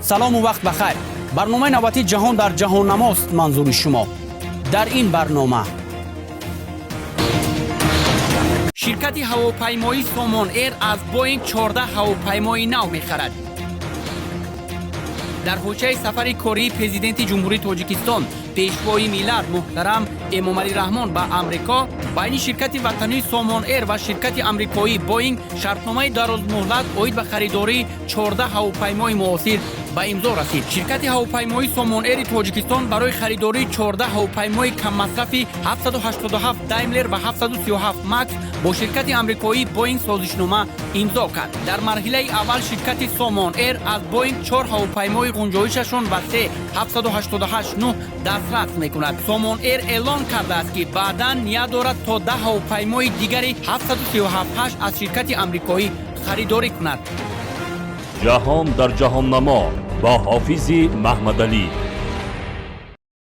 Салому вақт ба хайр. Барномаи навбатии «Ҷаҳон дар ҷаҳоннамост» манзури шумо. Дар ин барнома ширкати ҳавопаймоӣ «Сомон Эйр» аз «Боинг» 14 ҳавопаймои нав мехарад. Дар ҳошияи сафари кории Президенти Ҷумҳурии Тоҷикистон, Пешвои миллат муҳтарам Эмомалӣ Раҳмон ба Амрико байни ширкати ватании «Сомон Эйр» ва ширкати амрикоӣ «Боинг» шартномаи дарозмуҳлат оид ба харидории 14 ҳавопаймои муосир ба имзо расид. Ширкати ҳавопаймоии «Сомон Эйри» Тоҷикистон барои харидории 14 ҳавопаймои каммасрафи 787 «Даймлер» ва 737 «Макс» бо ширкати амрикоии «Боинг» созишнома имзо кард. Дар марҳилаи аввал ширкати «Сомон Эйр» аз «Боинг» чор ҳавопаймои ғунҷоишашон васеъ 788-9 дастрас мекунад. «Сомон Эйр» эълон кардааст, ки баъдан ният дорад то 10 ҳавопаймои дигари 737-8 аз ширкати амрикоӣ харидорӣ кунад. «Ҷаҳон дар ҷаҳоннамо» бо Ҳофизи Маҳмадалӣ.